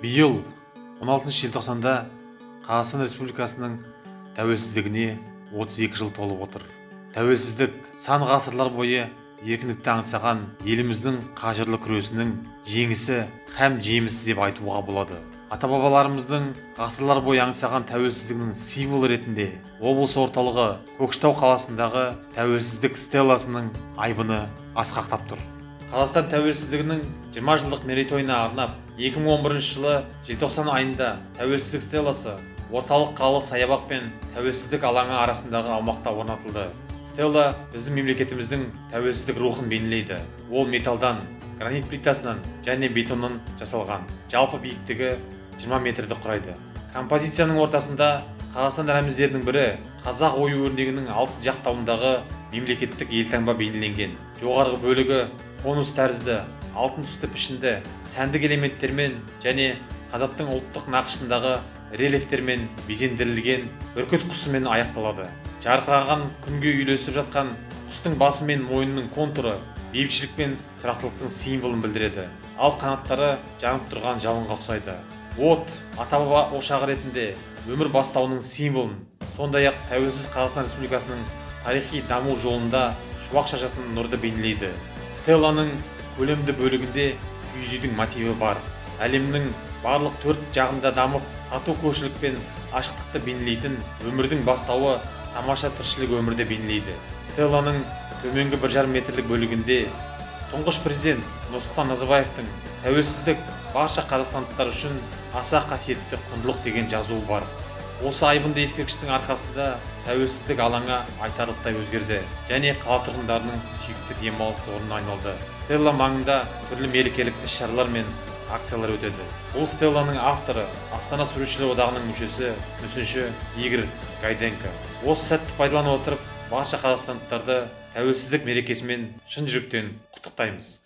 Биыл 16 желтоқсанда Қазақстан Республикасының тәуелсіздігіне 32 жыл толып отыр. Тәуелсіздік сан ғасырлар бойы еркіндікті аңсаған еліміздің қажырлы күресінің жеңісі һәм жемісі деп айтуға болады. Ата-бабаларымыздың ғасырлар бойы аңсаған тәуелсіздігінің символы ретінде облыс орталығы Көкшетау қаласындағы тәуелсіздік стелласының айбыны асқақтап тұр. Қазақстан тәуелсіздігінің 20 жылдық мерейтойына арнап 2011 жылы желтоқсан айында тәуелсіздік стелласы орталық қалалық саябақ пен тәуелсіздік алаңы арасындағы аумақта орнатылды. Стелла біздің мемлекетіміздің тәуелсіздік рухын бейнелейді. Ол металдан, гранит плитасынан және бетоннан жасалған. Жалпы биіктігі 20 метрді құрайды. Композицияның ортасында Қазақстан рәміздерінің бірі қазақ ою өрнегінің алтын жақтауындағы мемлекеттік елтаңба бейнеленген. Жоғарғы бөлігі конус тәрізді алтын түсті пішінді сәндік элементтермен және қазақтың ұлттық нақышындағы рельефтермен безендірілген бүркіт құсымен аяқталады. Жарқыраған күнге үйлесіп жатқан құстың басы мен мойнының контуры бейбітшілік пен тұрақтылықтың символын білдіреді. Ал қанаттары жанып тұрған жалынға ұқсайды. От ата-баба ошағы ретінде өмір бастауының символын, сондай-ақ тәуелсіз Қазақстан Республикасының тарихи даму жолында шуақ шашатын нұрды бейнелейді. Стелланың көлемді бөлігінде киіз үйдің мотиві бар. Әлемнің барлық төрт жағында дамып, тату көршілік пен ашықтықты бейнелейтін өмірдің бастауы тамаша тіршілік өмірді бейнелейді. Стелланың төменгі 1,5 метрлік бөлігінде тұңғыш президент Нұрсұлтан Назарбаевтың тәуелсіздік барша қазақстандықтар үшін аса қасиетті құндылық деген жазуы бар. Осы айбынды ескерткіштің арқасында тәуелсіздік алаңы айтарлықтай өзгерді және қала тұрғындарының сүйікті демалыс орнына айналды. Стелла маңында түрлі мерекелік іс-шаралар мен акциялар өтеді. Бұл стелланың авторы Астана суретшілер одағының мүшесі мүсінші Игорь Гайденко. Осы сәтті пайдалана отырып, барша қазақстандықтарды тәуелсіздік мерекесімен шын жүректен құттықтаймыз.